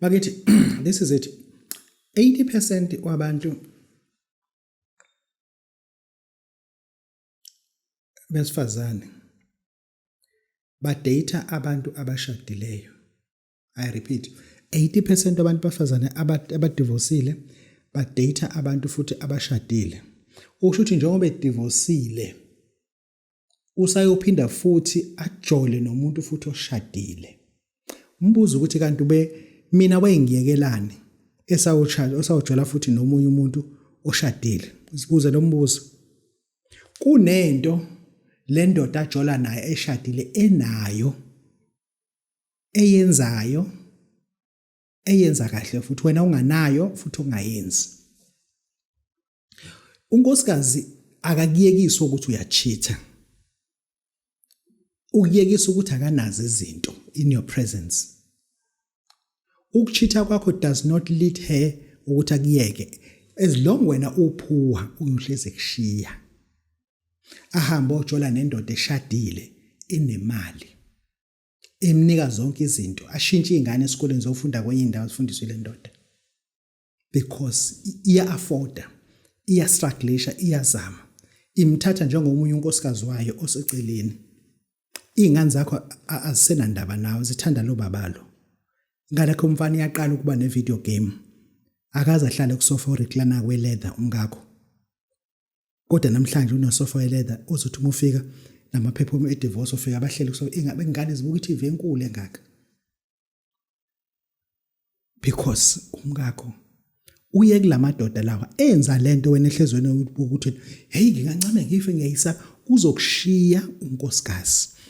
Bakithi, this is it. 80% wabantu besifazane badata abantu abashadileyo. I repeat, 80% wabantu bafazane abadivosile badata abantu futhi abashadile. Usho ukuthi njengoba edivosile usayophinda futhi ajole nomuntu futhi oshadile. Umbuzo ukuthi kanti ube mina wayengiyekelani esawutshala osawujola futhi nomunye umuntu oshadile. Sibuze lo mbuzo. Kunento le ndoda ajola naye eshadile enayo eyenzayo eyenza kahle futhi wena unganayo futhi ungayenzi. Unkosikazi akakuyekisi ukuthi uyachitha. Ukuyekisa ukuthi akanazo izinto in your presence. Ukuchitha kwakho does not lead her ukuthi akuyeke. As long wena uphuwa uyohleze kushiya. Ahambe ojola nendoda eshadile enemali. Emnika zonke izinto, ashintshe izingane esikoleni zofunda kwenye indawo zifundiswe le ndoda. Because iya afforda, iya strugglisha, iyazama. Imthatha njengomunye unkosikazi wayo oseceleni. Iy'ngane zakho azisenandaba nawe, zithanda lo babalo. Ingane yakho umfana iyaqala ukuba ne-video game. Akaze ahlale kusofa orecliner we-leather umkakho. Kodwa namhlanje unosofa we-leather ozothi uma ufika namaphepha e-divorce ufika abahleli kusofa ingabe ingane zibuka i-TV enkulu engaka. Because umkakho uye kulamadoda lawa enza lento wena ehlezweni ukuthi hey ngingancame ngife ngiyayisa uzokushiya unkosikazi.